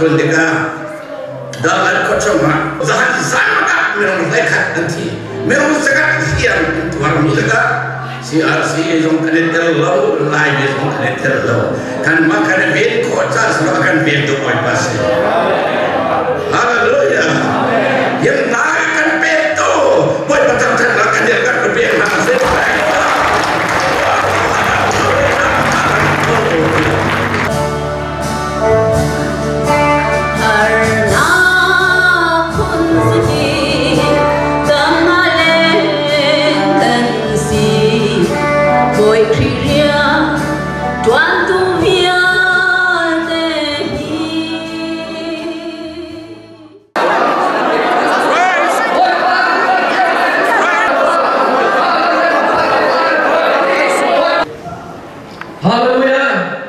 tlun tikah Dalan khua chungah zahan zan ah minung 11 an thi. Minung zakhat hliam an tuarmi lakah CRC zong kan i tel lo, Laimi zong kan i tel lo. Kanmah kan i ven khawh caan silo a kan ventu Bawipa si. Hallelujah. Himnak kan pektu Bawipa thangṭhatnak kan dirh kan pek hna seh. Hallelujah!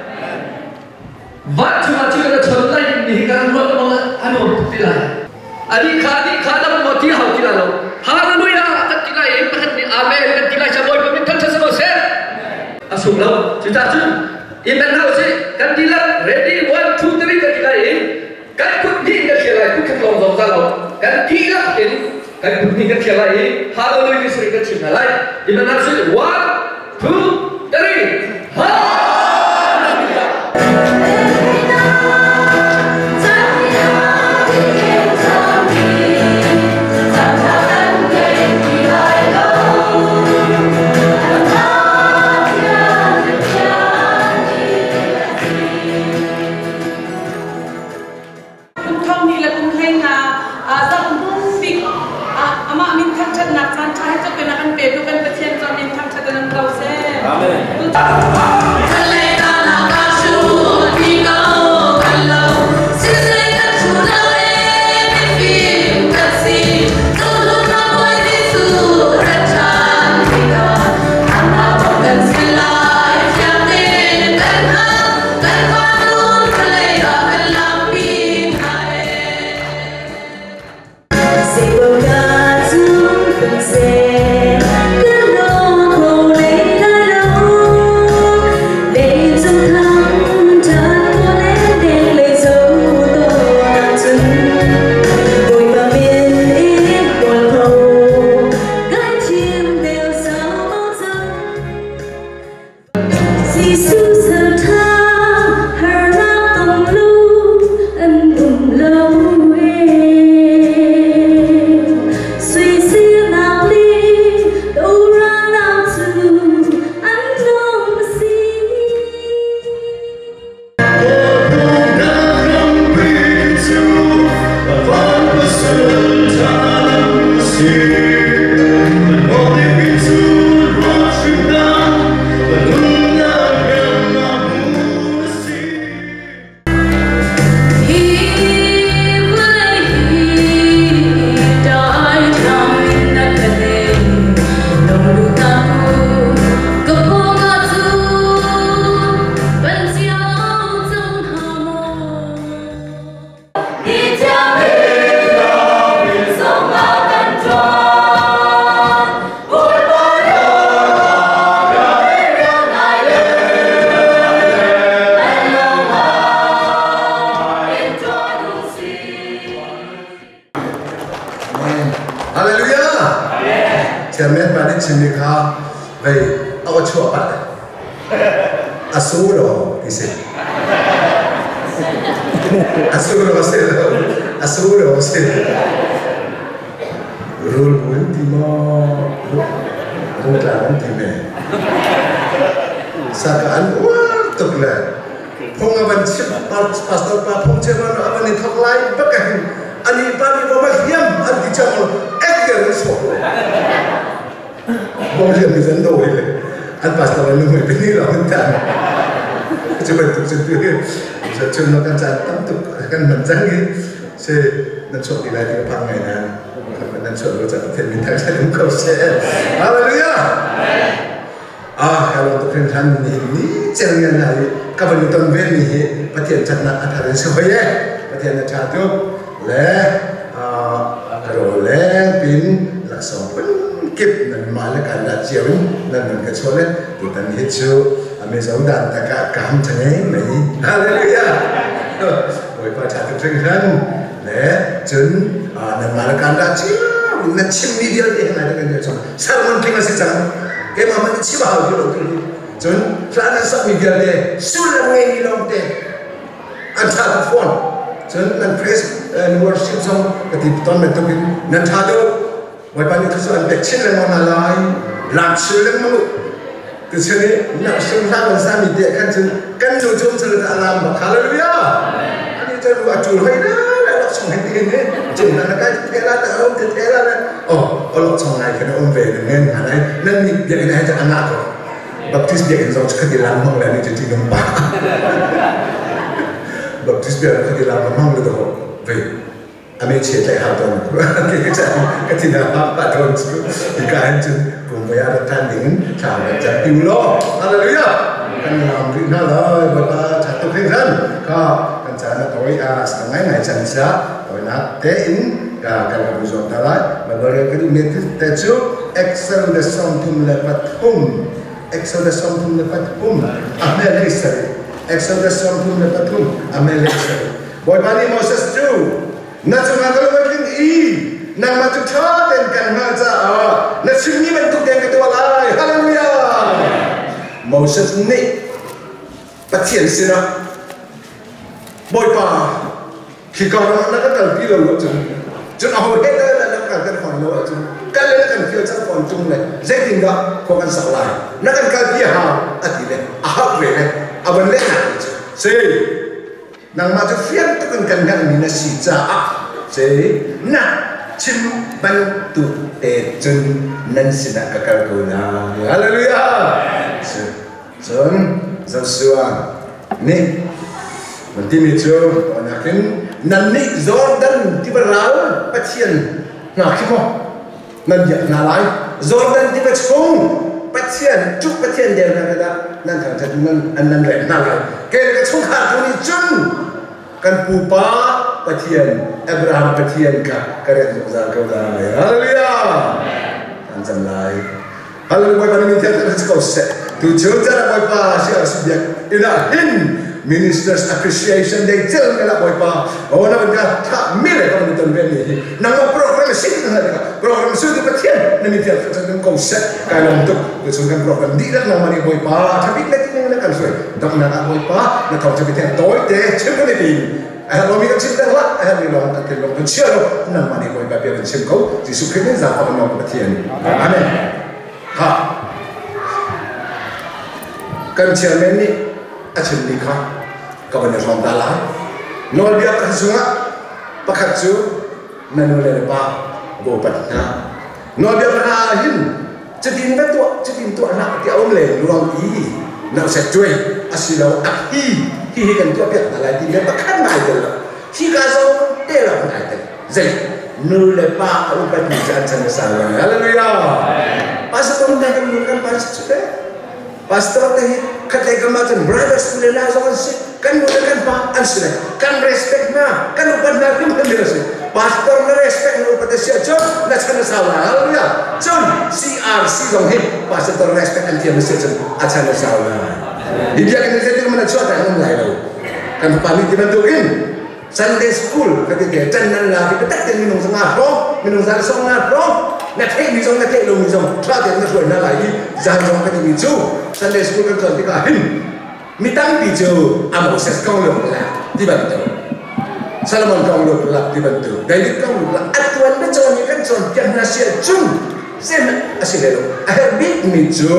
Vancung ah thil na chon lai ni hi kan ruat bang a nuam tuk ti lai. Ani kha ani kha dam maw ti hau ti lai lo. Hallelujah kan ti lai i pakhat nih amen kan ti lai sa Bawipa min thangṭhat si ko seh. A sung lo. Cucaah cun i men hna usih. Kan ti lai ready one two three kan ti lai i kan kut hnih kan thlia lai kut khat lawng zong za lo. Kan dihlak in kan kut hnih kan thlia lai i hallelujah ti sari kan chim hna lai. I men hna usih. One two three. Hallelujah. Kum thong hnih le kum hlei hna zarh hnu bik amah min thangṭhatnak caan ṭha he tluk in a kan petu kan Pathian cu a min thangṭhat in um ko seh. Amen. Hallelujah! Chairman pa nih chimmi kha vei a aw chuah pah a su lo ti si. A su lo si lo. A su lo si. Rul bu an ti maw? Rungtlang an ti me. Saka an uar tuk le phung a van chim pastor pa phung chim a van i thok lai bak hin ani pa nih bom a hliam an ti cang lo ek ke an sawh lo bom hliam ni zan do hi le an pastor an nu pini lo an tan cu bantuk cun tu hi chun lo kan caan tam tuk kan man cang i si nan chuak ti lai ti ka phang ngai na nan chuak lo caan then min thang um ko se hallelujah ah hello tuk hrin hran ni ni cel ngan na i ka van ton ve mi hi Pathian thatnak a thar in si hoi e Pathian a tha tuk le ro le pin laksawng phun kip nan mah le kan dah cio in nan nan ka chuah le tutan hi cu Mizo dan takah ka ham thane mai hallelujah. Bawipa ṭha tuk hringhran le cun nanmah le kaan dah cio in nan chimmi vialte he ngai kan chung sermon tling a si cang. Keimah hmanh chim a hau ti lo tu hi. Cun hla nan sakmi vialte sullam ngeimi lawngte an ṭha tuk fawn. Cun nan praise and worship zong ka ti ton bantukin nan ṭha deuh. Bawipa nih thluachuah an pek chin lengmang hna lai. Lak chin lengmang u. Tuchun i nak hrim hlah kan sami te khan cun kan nu cung cun a lam bak. Hallelujah. Ani cu ru a ṭul hoi na le lok chung hin tin hi cung na na kai the la na um te the la na oh olok chung ngai khan um ve na men hna lai nan ni biakinn ai ta ana ko Baptist biakinn zong cu khati lam hmang le ni cu ti nung pa Baptist biakinn khati lam hmang le do ve ame che tlai hau tawn ka thin a pa pa tawn cu hika hin cun kum voi ah rat ṭhan ding in thla kan cam ti u law. Hallelujah. Kan lam rih hna lai. Bawipa ṭha tuk hringhran kha kan caan a tawi a sa ngai ngai cang sia tawinak tein ka kan ka bu zuam ta lai. Bible rel ka duhmi te cu Exodus 33, Exodus 33 a hme lei sarih, Exodus 33 a hme lei sarih. Bawipa nih Moses cu, "Na cungah ka lung a tling i nangmah cu ṭha tein kan hngalh caah na chimmi bantuk tein ka tuah lai." Hallelujah! Moses nih Pathian sinah, "Bawipa, khika ram ah na ka kalpi lo ahcun, cun aho he dah na kan kalter fawn lo ahcun, kal le na kan fial cang fawn ṭung le zeitindah khua kan sak lai? Na kan kalpi a hau," a ti le a hauh ve le a van lehnak cu si. Nangmah cu fiang tuk in kan hngalhmi na si caah na chim bantuk te cun nan sinah ka kal ko lai. Hallelujah! Cun Joshua nih van timi cu nakin nannih Jordan tiva ral Pathian hna khi maw nan biak hna lai? Jordan tiva chung Pathian cuk Pathian deu hna kha dah nan thangṭhat nan an nan rem hna lai. Kei le ka chungkhar tu nih cun kan pupa Pathian, Abraham Pathian kha ka rian zungzal ko lai. Hallelujah! Kan cam lai. Hallelujah. Bawipa nih min thiang si ko seh. Tu chun chan Bawipa si ar si biak ina hin Ministers Appreciation Day cel me la Bawipa o na ka tha mi le ka ton ve mi hi nang ma program si na ka program su tu Pathian na min thiang chan ko seh. Kai lom tuk. Tu chun kan program di rak nang mani Bawipa thabik le ting na kan suai dok na ka Bawipa na thong cha Pathian toy te chim ko ni tin a herh lomi kan chim ter hlah, a herh mi lawng kan thil lawng kan chia lo. Nangmah nih Bawipa bia kan chim ko. Jesuh Khrih min zaangfah kan lawm, Pathian. Amen. Ha kan chairman nih a chimmi kha ka van i hrawm ta lai. Nawlbia kan sungah pakhat cu na nu le na pa upat hna. Nawlbia hna hin cutin va tuah, cutin tuah hlah ti a um len ruang i nauset cuai asilo a hi hi hi kan tuah piak hna lai ti le pakhat ngai tel lo. Hi ka zong te lo ngai tel. Zei nu le pa a upat mi cu an chan a sau lai. Hallelujah. Pastor hna kan nu kan pa si cu te. Pastor te hi khatlei kam ah cun brothers u le nau zong an si, kan nu le kan pa an si le kan respect hna, kan upat hna hrim hrim a si. Pastor na respect na upat a si ahcun na chan a sau lai. Hallelujah. Cun CRC zong hi pastor respect an thiam a si ahcun a chan a sau lai. Hi biakinn zeitik man a chuah tak um lai lo. Kan fapa nih ti bantukin Sunday school ka ti te ṭan nan la ti biatak tein minung zanga hrawng, minung za sawm nga hrawng na theihmi zong na theih lomi zong ṭha tein na hruai hna lai i zan zong ka timi cu Sunday school kan cawn tikah hin mi tampi cu a Moses kong lung lak ti bantuk, Solomon kong lung lak ti bantuk, David kong lung lak a tuan na cawn i kan cawnpiak hna si ahcun sin a si hlei lo. A herh bikmi cu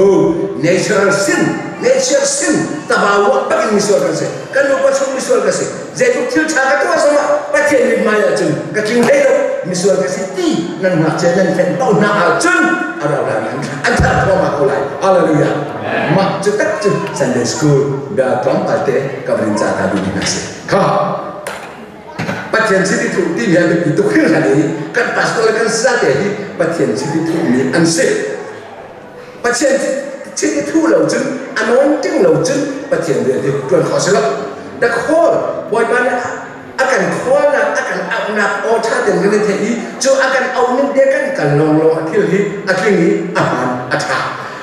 natural sin, nature sin tabawa bak in misual kan si. Kan nupa chung misual ka si. Zeitluk thil ṭha ka tuah zongah Pathian mithmai ahcun ka tling hlei lo, misual ka si ti nan ngakchia nan fenh paoh hna ahcun a rau lai an thar thluahmah ko lai. Hallelujah. Mah cu tak cu Sunday school bia tlawmpal te ka van in ca ta duhmi hna si. Kha Pathian chiti thuh timi a biapi tuk hringhran i kan pastor le kan sate hi Pathian chiti thuhmi an si. Pathian chiti thuh lo cun, a nawn ting lo cun Pathian rian hi ṭuan khawh si lo. The call, Bawipa nih a kan callnak, a kan auhnak aw ṭha tein kan i theih i cu a kan auh ning te kan kal lawnglawng a thil hi a tling i a hmaan, a ṭha.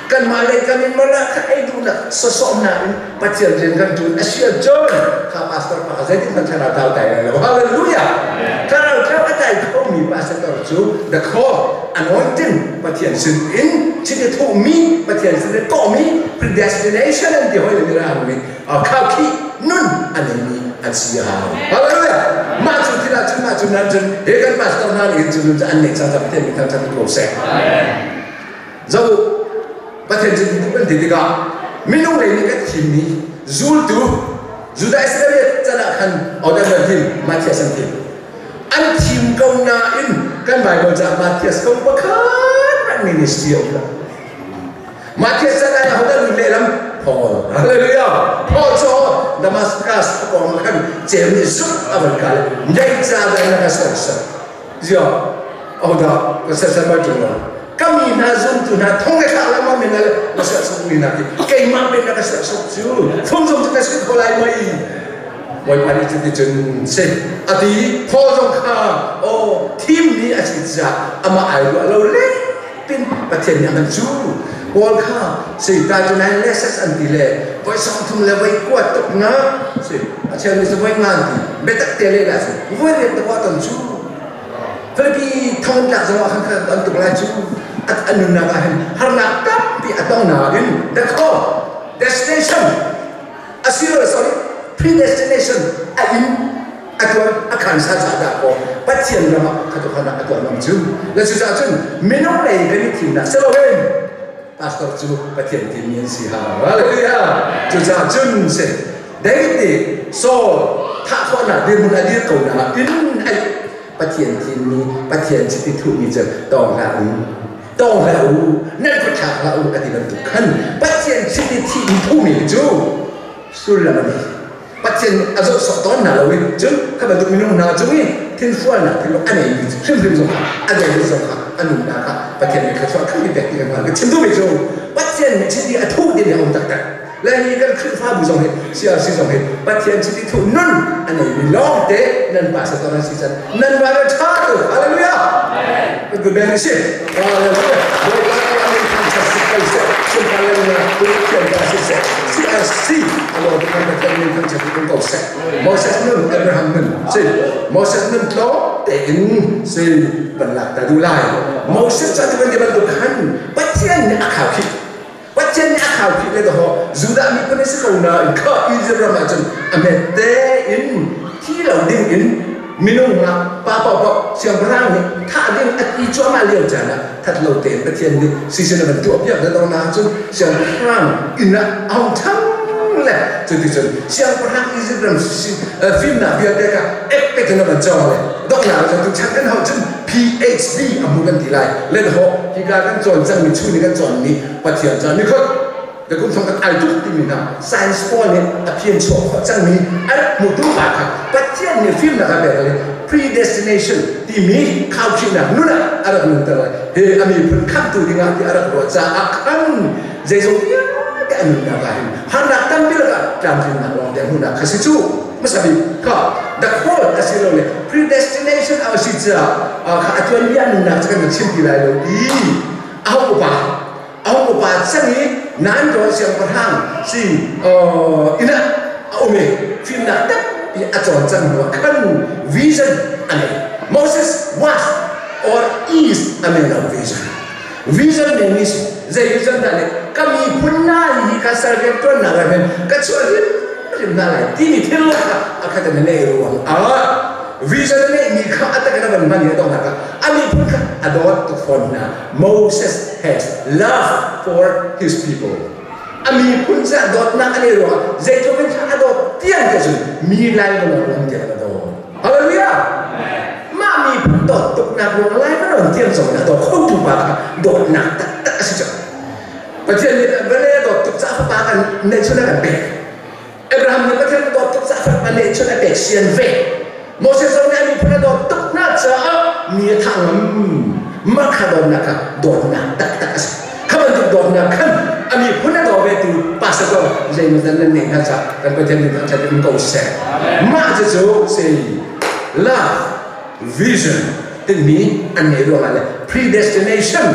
Kanmah lei kam in mara kha ei duh. duhnak sawsawh na in Pathian rian kan ṭuan a si ahcun kha pastor pa kha zeitin hmanh thlarau tlau tai lai lo. Hallelujah! Thlarau tlau a tai khomi pastor cu the call anointing Pathian sin in chiti thuhmi Pathian sin in kawhmi predestination an ti hoi le mirang nih khaukhih nun a neimi an si a hau. Hallelujah! Mah cu thil ah cun mah cu nan cun he kan pastor hna nih hin cu nun cu an neih cang cang Pathian min thangṭhat ko seh. Zo Pathian cu duh kan ti tikah minung lei nih kan thimmi zultu Judah Iscariot can ah khan Odem an thim, Matthias an thim. An thim ko nain kan Bible caah Matthias kong pakhat hmanh ministry a um lo. Matthias can ah ahodah lut lehlam? Paul. Hallelujah. Paul cu Damascus a pawng ah khan ceu nih zuk a van kal. Nei ca dah na ka sersiam? Ziah ahodah ka sersiam bal ṭung lo. Ka mi hna zumtu hna thong le thlah lengmang men le na serhsat mi hna khi keimah men na ka serhsat cu thong zong cu ka si kho lai mei. Bawipa nih cuticun si a ti Paul zong kha aw thimmi a si caah amah ai ruah lo le pin Pathian nih a hman cu Paul kha si ta cu nai leses an ti le voi song thum le voi kua tuk na si a cheu nih voi ngan ti biatak te le la si voi riat te ton cu Philippi thong tlak zong ah khan khan an tuk lai cu an nunnak ah hin harnak tampi a tong nain the call destination asilo sorry predestination a in a tuan a khan sa ca dah kaw Pathian ram ah kha a tuan ngam cu le cucaah cun minung lei kan i thimnak si loin pastor cu Pathian timi an si ha hallelujah. Cucaah cun si David nih Saul thah khawhnak dirhmun a dir ko na in ai Pathian thimmi Pathian chiti thuhmi cu tawng hlah u, tawng hlah u, nan kut thlak hlah u a ti bantuk khan Pathian chiti thihmi thuhmi cu sullam a ngei. Pathian a zoh sawh tawn hna lo i cun kha bantuk minung hna cung i thinfualnak thinlung a neimi hrimhrim zong kha a deimi zong kha a nunnak ah Pathian nih thluachuah khan pek ti kan hngal. Ka chim duhmi cu Pathian nih chiti a thuh timi a um taktak. Le hi kan Khrihfabu zong hi CRC zong hi Pathian chiti thuh nun a neimi lawngte nan pastor nan si can nan van a ṭha tu. Hallelujah. Good man si. Hallelujah. Bawipa nih a min thangṭhat si ko seh. Sunpar le Pathian ta si seh. CRC a lo tu kan Pathian min thangṭhat in ko seh. Moses nun Abraham nun si. Moses nun tlawm tein si ban lak ta du lai. Moses ca tu kan ti bantuk khan Pathian nih a khaukhih. Pathian nih a khaukhih le daw Judah miphun si ko nain kha Israel ram ah cun a met tein thi lo ding in minung ah pa paohpaoh siangpahrang nih thah ding a ti cuahmah lio caan ah that lo tein Pathian nih sisin a van tuahpiak le dong na cun siangpahrang inn ah a hung ṭhang le cuticun siangpahrang Egypt ram fimnak vialte kha ekpek in a van cawng le donghnak ah cun chan kan hau cun PhD a hmu kan ti lai le ho hika kan cawn cangmi chung nih kan cawnmi Pathian caan ni khot le kum thong kan ai tuk timi hna science pawl nih a phian chuah khawh cangmi a rak hmutu pa kha Pathian nih fimnak a pek le predestination timi khaukhihnak nun ah a rak nunter lai hi a miphun khamhtu dingah ti a rak ruah caah khan zeizong vialte a nunnak ah hin harnak tampi lakah tlamtlinnak lawng te hmuhnak kha si cu hmasa bik kha the call asilole predestination a si caah kha a tuanbia nunnak cu kan chim ti lai lo i a upa a upa cang i nan rawl siangpahrang si inn ah a um i fimnak tampi a cawn cang hnuah khan vision a ngei. Moses was or is a man of vision. Vision means zei vision dah le ka miphun na hi ka sal rian tuannak ah hin ka chuah hrimhrim hna lai timi thil kha a khat in nei ruang ah vision ngeihmi kha a tak in a van hman i a donghnak ah a miphun kha a dawt tuk fawn hna. Moses has love for his people. A miphun ca dawtnak a nei ruangah zeitluk in a dawt tiang te cun mi lai lawng um tiang a dawt. Hallelujah! Mah miphun dawt tuknak ruang lai va tiang zong in a daw kho tu pa kha dawtnak taktak a si cang. Pathian nih vale a dawt tuk caah fapa kan neihchun a kan pek. Abraham nih Pathian a dawt tuk caah fapa neihchun a pek sian ve. Moses zong nih a miphun a dawt tuk hna caah mi a thah ngam. Mah kha dawtnak kha dawtnak taktak a si. Kha bantuk dawtnak khan a miphun a daw vetu pastor zeimaw nan neih hna caah kan Pathian min thangṭhat in ko seh. Mah cucu si love vision timi an ngeih ruangah le predestination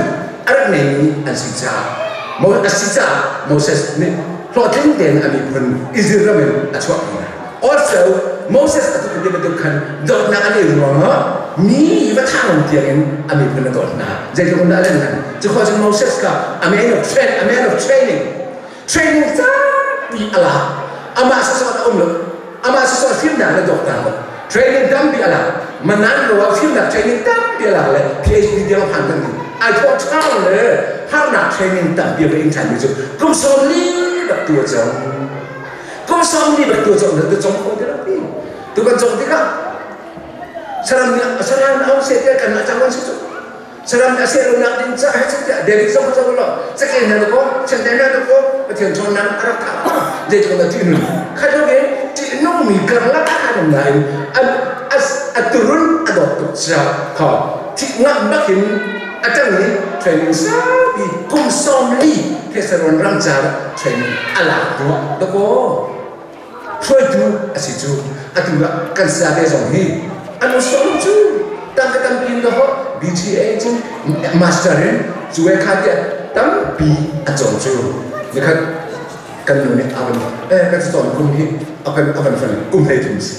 a rak ngeimi an si caah. Mo a si caah Moses nih hlawhtling tein a miphun Israel ram in a chuahpi hna. Also, Moses a tuk ti bantuk khan dawtnak a ngeih ruangah mi va thah tiangin a miphun a dawt hna. Zeitluk in dah a len hna. Cukhua cun Moses kha a man of train, a man of training, training tampi a lak. Amah sawsawh a um lo. Amah sawsawh fimnak le dawtnak lo. Training tampi a lak. Manan lo ah fimnak training tampi a lak le PhD tiang a phan kan ti. Ai thawh ṭhang le harnak training tampi a va in ṭhan mi cu kum 40 bak tu a cang. Kum 40 bak tu a cang tu cong kho ti lo ti. Tu kan cong tikah saram nih saram au se te kan cang an si cu. Saram nih a seh lo nak ding ca he cu tiah David zong zo lo. Cake na ko, chante na ko, Pathian ṭhawnnak a rak thah. Zeitluk na ṭih nun. Khat lo ke ṭih nungmi karlak ah khan um nain a turun a dawt tuk ca kha thih ngah bakin a ṭang i training saupi kum 40 Thessalon ram ca training a lak duah dakaw hruaitu a si cu atu ah kan saya te zong hi an usawm cu tangka tampi in ho BTA cu master in cu kha tiah tampi a cawm cu nikhat kan nu nih a van eh kan cawn kum hi a kan a van fan kum 33 si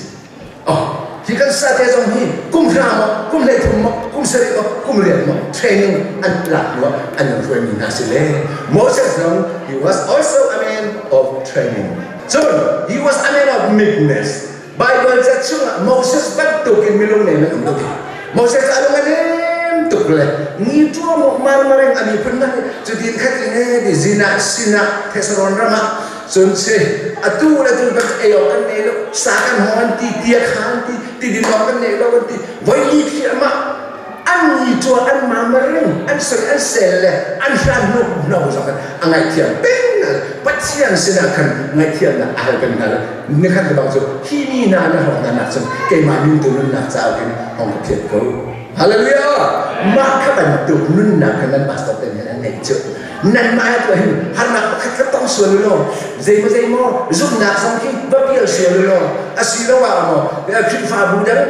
oh hi kan sa te zong hi kum 3 maw kum 33 maw kum 7 maw kum 8 maw training an lak hnu an hruai mi hna si le Moses zong he was also a man of training. Cun he was a man of meekness. Bible ca chungah Moses bantukin minung ne nan um tuk. Moses a lung a nem tuk le ni tua mo marmareng a miphun na cutin khat in di zina sina Thessalon ram ah cun si atu le tu kan ei awk kan nei lo sa kan hong an ti tia khan ti ti din awk kan nei lo an ti voi li khi ama an ni tua an marmareng an soi an sel le an hran hnu no zong a ngaihthiam peng na Pathian sinah khan ngaihthiamnak a hal peng hna le nikhat le bang cu hi mi hna na hawk hna nak cun keimah min tu nunnak caah hin hong ka phiat ko. Hallelujah! Mah kha bantuk nunnak kha nan pastor te nih an ngeih cu. Nanmah he tuah hin harnak pakhat kha tong sual u law zeimaw zeimaw zumhnak zong khi va pial sual u law asiloah maw Khrihfabu dang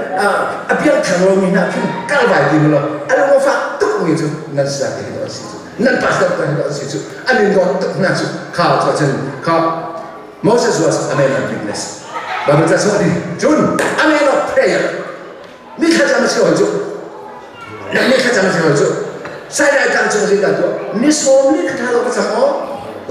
a piangthar lomi hna khin kal vai ti u law a lung a fak tukmi cu nan sa te hi an si cu nan pastor te hi an si cu an in dawt tuk hna cu kha cu cun kha Moses was a man of weakness. Bible ca chuah di cun a man of prayer. Mi thlacam a si hoi cu. Mi thlacam a si hoi cu. Sinai tlang cung zeidah tuah? Ni 40 kha tha lo ka cam aw.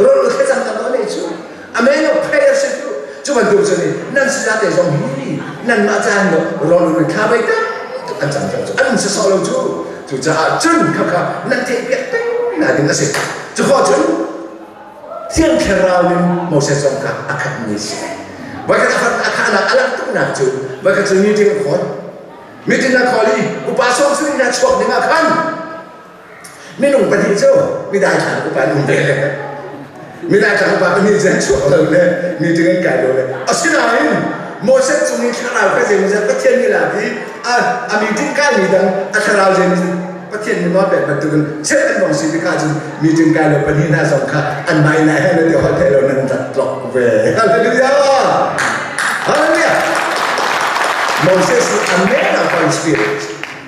Rol thlacam tam lo nei cu. A man of prayer si cu. Cu bantuk cu ni nan si te zong hi nan mah caan lo rol in thla bai tak an cam cu an si sawh lo cu. Cucaah cun khakha nan theih piak peng na ding a si. Cu khawh cun Thiang Thlarau in Moses zong kha a khatmi a si. Voikhat a fat a khahnak a langh tuknak cu voikhat cu meeting a call. Meeting a call i upa 70 hna chuak ding ah khan minung pahnih cu midai thlang upa an um ve le midai thlang upa pahnih cu an chuak lo le meeting an kai lo le asinain Moses cung i thlarau kha zeimawzat Pathian nih lak i a meeting kaimi dang a thlarau zeimawzat Pathian nih nawl pek bantukin cheu an bong si tikah cun meeting kai lo pahnih hna zong kha an mai nai he na ti holh thei lo nan rak tlok ve. Hallelujah! Hallelujah! Moses is a man of Holy Spirit,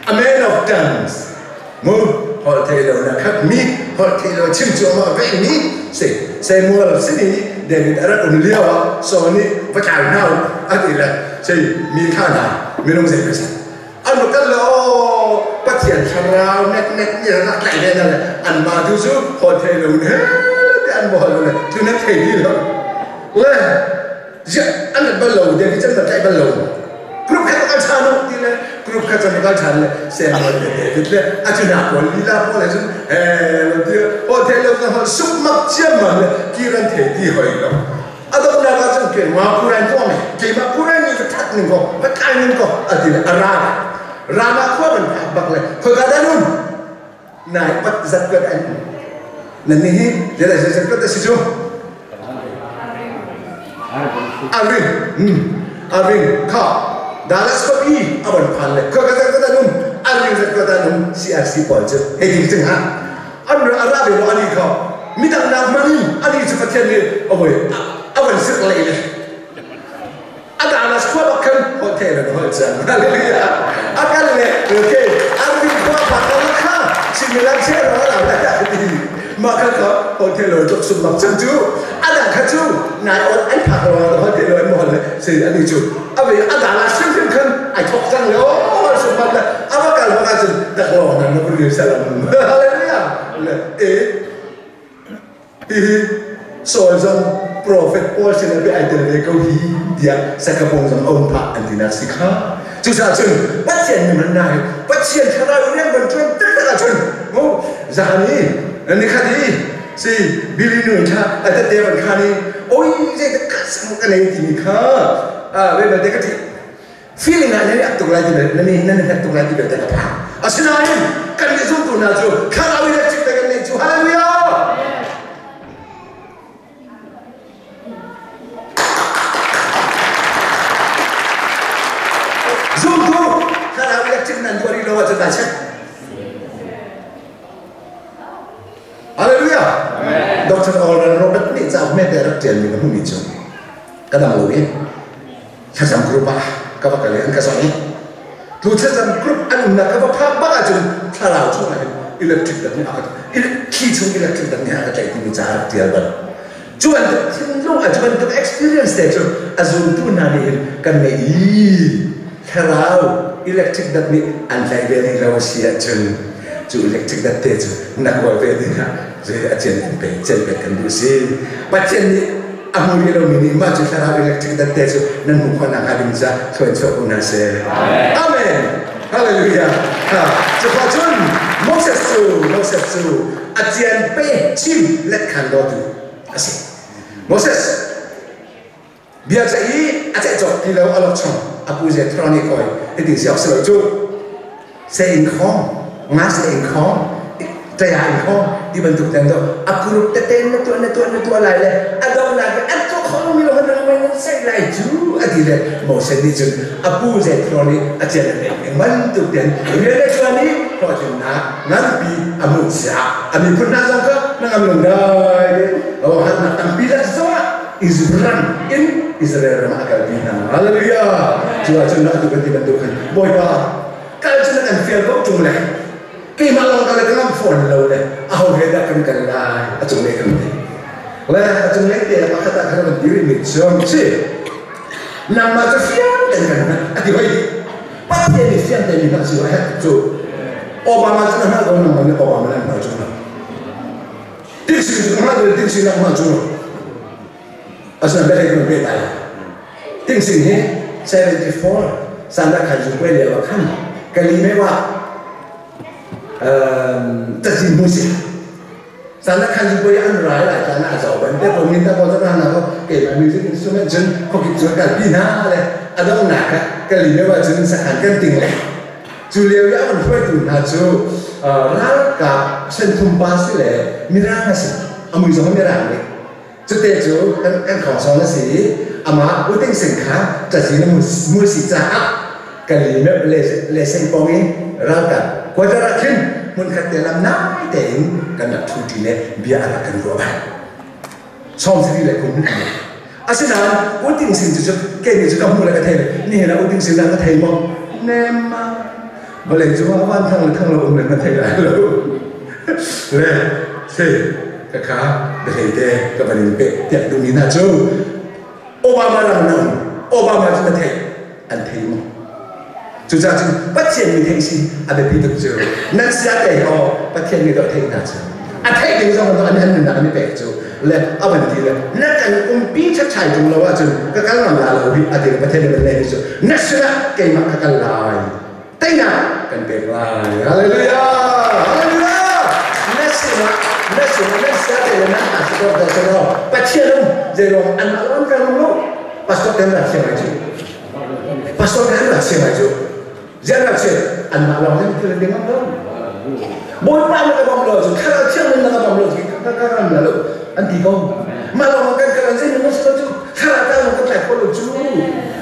a man of tongues. Mu holh thei lo na khat mi holh thei lo chim cu ama ve mi si Samuel sini David a rak um lio ah Saul nih va tlau hna a ti le sei mi kha hna minung zei ka an rak kal lo Pathian thlarau nek nek nih rak tlaih ve na le an mah tu cu haw thei lo ne te an bol lo le cu na thei ti lo le ziah an rat bal lo David can rat tlaih bal lo group khat kan chan u ti le group khat can kan chan le Samuel le David le a cu na pawl lila pawl he cun he lo ti haw thei lo na hol suk mak chiam ma le kiran thei ti hoi lo A donghnak ah cun keimah Quran tuah mi keimah Quran nih ka that ning ko ka tlai ning ko a ti le a ra Rama khua kan phak bak le khoika dah nun nai pat zat kat an nan ni hi zela zat kat si cu Arvin Arvin kha Dallas khuapi a van phan le khoika zat kat nun Arvin zat kat nun CRC pawl cu hei ding cing ha an ra ra ve lo ani kha midang nak man in ani cu Pathian nih a voi a van sirh lei le a Dallas khua bak khan holh the le holh cang hallelujah a kal le okay Arvin khua pa kal kha similan che ro la la ti ma kha ka Hol the lo tluk sum bak cang cu ada kha cu nai ot an phak lo hol the lo an hol le se ani cu abe ada la hrim hrim khan ai thok cang le o sum bak le ava kal bak ahcun dak lo nan na bun salam hallelujah le e hihi Saul zong prophet Paul sin ah ai tel ve ko hi tiah sakapong zong a um phah an tinak si kha. Cucaah cun Pathian nih man nai Pathian thlarau rian van ṭuan taktak ahcun mu zan i nikhat i si Billy nu tha a tete van khan i oi zei ka sang ka nei timi kha a ve balte ka ti feeling ah nan tuk lai ti bel nan nan hnek tuk lai ti bel te ka phang asinain kan nih zumtu hna cu thlarau in electric te kan neih cu hallelujah zumtu thlarau electric nan tuah rih lo ahcun ta check Hallelujah Dr. Oral Robert nih cauk me te rak ṭial mi ka hmuhmi cu ka dang lo i thlacam group ah ka va kal i an ka zawh i tu thlacam group an umnak ka va phak bak ahcun thlarau chungah hin electric dat nih a ka thli chung electric dat nih a ka tlaih timi ca rak tial bal cu bantuk thinlung cu bantuk experience te cu a zumtu hna nih hin kan ngeih i thlarau electric dat nih an tlaih ve rih lo a si ahcun cu electric dat te cu na kawl ve ding ah a cian kan pe cian pek kan duh si Pathian nih a hmu rih lomi nih mah cu thlarau electric dat te cu nan hmuh khawh nakhnga ding ca thluain chuak ko hna seh. Amen. Hallelujah. Ha. Cuka cun Moses cu Moses cu a cian pe chim let khan dawtu a si. Moses bia ca i a ceih cawk ti lo a lok chung a pu Jethro nih koi hiti siok si lo cu se in khawng nga se in khawng ṭaya in khawng ti bantuk ten do a group tete na tuah na tuah na tuah lai le a donghnak i an tuah kho lomi lo han mai nan saih lai cu a ti le Moses nih cun a pu Jethro nih a cian a pek ning bantuk ten rian a ṭuan i hlawhtlinnak nganpi a hmuh sia a miphun hna zong kha na ngam lung dai te o hatnak tampi lak zongah Israel in Israel ram ah a kalpi hna hallelujah cu ahcun atu kan ti bantuk khan Bawipa kal cu na kan fial ko ṭung le keimah lawng kal ka ngam fawn lo le aho he dah kan kal lai a cunglei kan ti le a cunglei te pakhat ah khan kan dir mi cu si nangmah cu fiang ten kan a ti hoi Pathian nih fiang ten mi hna si a herh cu Obama cu na hngalh ko nangmah nih Obama na hngalh cu Tiksi cu hngalh lo tiksi na hngalh cu asinain biahlei kan pe ta lai Tingsing hi 74 sanda khan zu kuai lio ah khan kali me wa cazin mu si sanda khan zu kuai an rai lai tlan a zo ban te ko min ta ko ta na ko ke ma music instrument cun khokip cun kal pi na le adong na ka kali me wa cun sakhan kan ting le cu lio i a van hruaitu hna cu ralkap senthum pa si le mirang a si amui zong mirang nih Cute cu kan khawngsawng a si i amah Uting Sing kha cazin a mui si caah kan li le seng pawng in ralkap quarter ah khin hmunkhat te lam nai tein kan rak ṭhu ṭi le bia a rak kan ruah bal. Sawm sari le kum Asinain Uting Sing cu kei nih cu ka hmuh le ka thei le nihin ah Uting Sing dah ka thei maw? Nem ma vawlei cung ah van thang le thang lo um le na thei lai lo. Le thei Khakha biahlei te ka van in pek tiah duhmi hna cu Obama ram na um Obama cu na theih an thei maw cucaah cun Pathian mi theih si a biapi tuk cu nan sia te aw Pathian mi dawh theih hna cu a theih ding zong an an nunnak an i pek cu le a van ti le na kan umpi ṭhaṭhai ṭung lo ahcun ka kal ngam la lo hi a ti le Pathian nih van leh cu na sinah keimah ka kal lai teinak kan pek lai hallelujah hallelujah na sinah na sinah na siate le na pastor da sano pathian um zeiruang an alon kan um lo pastor kan rak siang ai cu pastor kan rak siang ai cu zian rak siang an mah lawng nan thil ding am lo bawipa na ka bom lo cu thlarau thiang na ka bom lo cu ka ka ram la lo an ti ko mah lawng kan kan zei na cu thlarau ta lawng kan tlai ko lo cu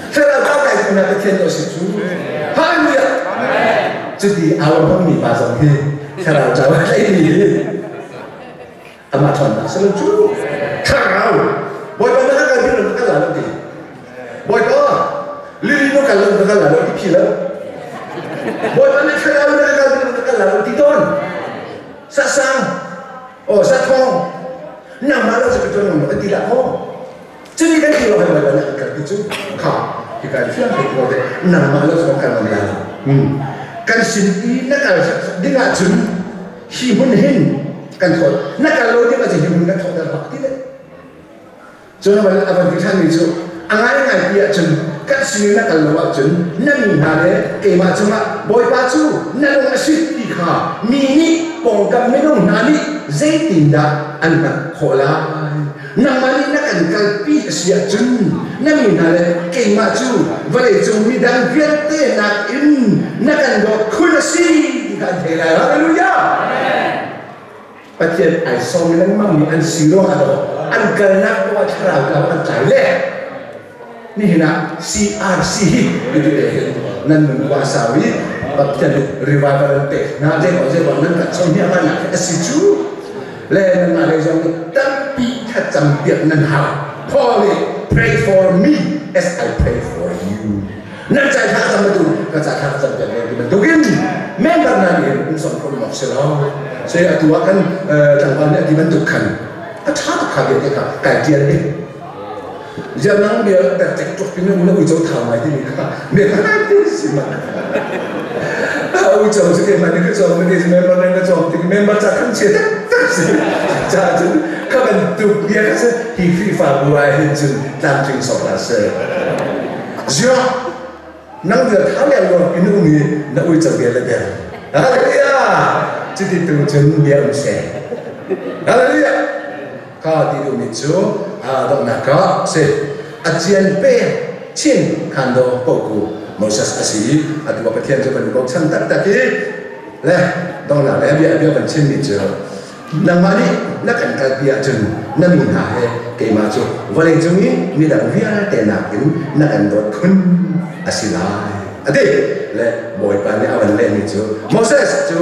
Thlarau ta kai tu na Pathian no si cu. Hallelujah. Cuti aa hmangmi pa zong hi thlarau ca a tlaimi hi amah ṭhawnnak si lo cu. Thlarau Bawipa na ka kal na ka la lo ti. Bawipa lili no kal lo na ka la lo ti phi lo. Bawipa na thlarau na ka kal na ka la lo ti tawn. Sasang oh sathong. Nangmah lo cu ka ṭuan ngam lo kan ti dah maw? Cuti kan ti lo hai Bawipa nih an kalpi cu kha hika in fiang te ko te nangmah lo cu kan kal ngam lai lo. Kan sin i na kal ding ahcun hi hmun hin kan thawt na kal lo ding ahcun hi hmun kan thawhter bak ti le cun a van ti ṭhanmi cu a ngaingai ti ahcun kan sin na kal lo ahcun na mi hna le keimah cungah Bawipa cu na lung a si ti kha mi nih pawngkam minung hna nih zeitindah an hngalh khawh lai? Nangmah nih na kan kalpi a si ahcun na mi hna le keimah cu vawleicung midang vialte nakin na kan dawt khun a si ti kha an thei lai. Hallelujah! Pathian ai sawm lengmang mi an si ruangah daw an kalnak poah thlarau tlau an tlai le nihin ah CRC hi bitu te hin nan nun khua sau i Pathian revival an pek hna zeimaw zeimaw nan kan chom hi aman nak a si cu le nanmah lei zong nih tampi thlacam piak nan hau. Paul nih pray for me as I pray for you. Nan cai thla cam tu ka ca thla cam piak ve ti bantukin member na nih in som khom mok si lo. Sai atu ah kan tlangval nih a ti bantuk khan a tha tuk kha bia te kha kai tial ding. Ziang nang bia tek tuk pin na uico thau ngai timi kha me kha ti si ma. Uico cu keimah nih ka cawm ka ti member nih ka cawm tik member ca kan chia tak tak si. Ca cun kha bantuk bia kha si hi Khrihfabu ah hin cun tlamtling sawk hlah seh. Ziah nang bia tha le luang in um i na uico bia le der. Hallelujah! Cuti tu cun bia um seh. Hallelujah! Ka ti duhmi cu donghnak ah si a cian pe chin khan do poku Moses a si i atu ah Pathian cu kan i bochan taktak i le donghnak le bia bia kan chimmi cu nangmah nih na kan kalpi ahcun na mi hna he keimah cu vawlei cung i midang vialte nakin na kan dawt khun a si lai a ti le Bawipa nih a van lehmi cu Moses cu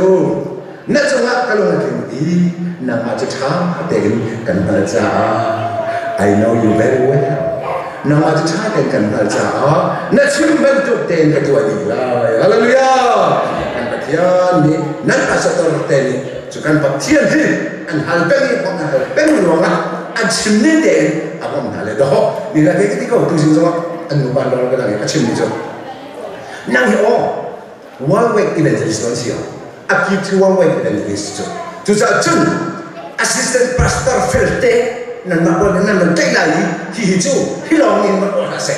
Na cungah ka lung a tling i nangmah cu ṭha tein kan hngalh caah I know you very well. Nangmah cu ṭha tein kan hngalh caah na chim bantuk tein ka tuah dih lai. Hallelujah! Kan Pathian nih nan pastor te nih cu kan Pathian hi an hal peng i an hal peng ruangah an chim ning tein a bawmh hna le dawh ni la te ti ko tu zing zongah an nu ban lawng ka dang i a chim mi cu nang hi aw one way evangelist an si a key to one way evangelist cu cucaah cun assistant pastor felte nan mah bon nan nan tlaih lai i hi hi cu hi lawng in man hlah seh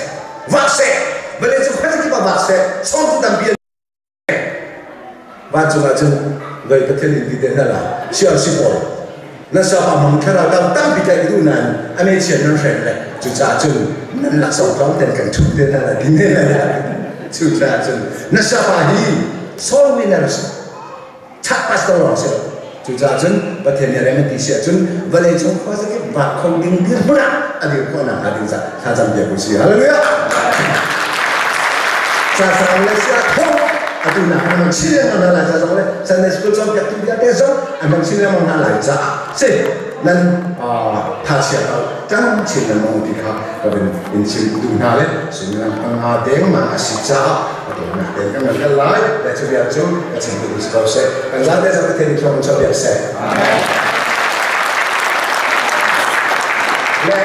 vak seh vale cu khuazakip ah vak seh sawm tu tampi vancung ah cun voi Pathian in ti te hna la siang si pawl na sapa mang thlarau tam tampi tlaih duh nain a ne chian nan hreng le cucaah cun nan laksawng tlawm ten kan ṭhum te hna la ti ne la cucaah cun na sapa hi soul winners chak pastor lawng si lo cucaah cun Pathian nih rem a ti si ahcun vawlei cung khua zakip vak kho ding dirhmun ah a dir khawh nakhnga ding ca thlacam piak u si hallelujah ca sang le sia thong atu nak an hmang chin lengmang hna lai ca zong le Sunday school cawnpiak tu vialte zong an hmang chin lengmang hna lai caah si nan tha chia ko cang chin lengmang ti kha ka vun in chim duh hna le suimilam panga dengmang a si caah a dawtnak tein kan ngan lai le cu bia cu ka chim duh si ko seh kan zate zate te nih thawng chaw biak seh le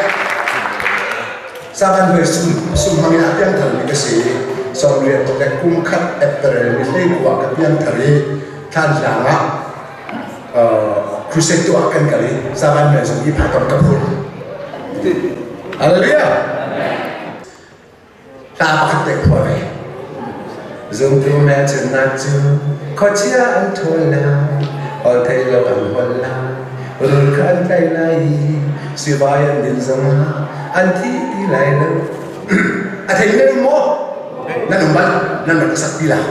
Saban hoi sum sum hmang in a piangthar mi ka si i sawmriat le kum khat April ni 19 ka piangthar i Thantlang ah crusade tuah kan kal i Saban hoi zong i phatom ka phur. Hallelujah! Hla pakhat te khua ve. Zumtu hmelchunhnak cu khuachia an ṭhawl lai, holh thei lo an holh lai, rul kha an tlaih lai i sivai an din zongah an thi ti lai lo. A thei nan um maw? Nan um bal, nan rak ka sak ti la.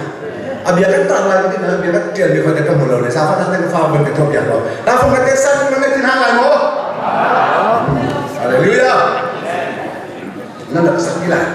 A bia kan tar lai ti na bia kan ṭial mi kha ka hmu lo le sa fa te ka fa bun ka thop yak lo. Ta fong ka te san nan tin hang lai maw? Hallelujah. Nan rak sak ti lai.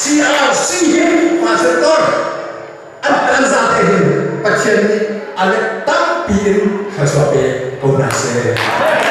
CRC hi pastor an an zate hin Pathian nih a let tampi in thluachuah pe ko hna seh.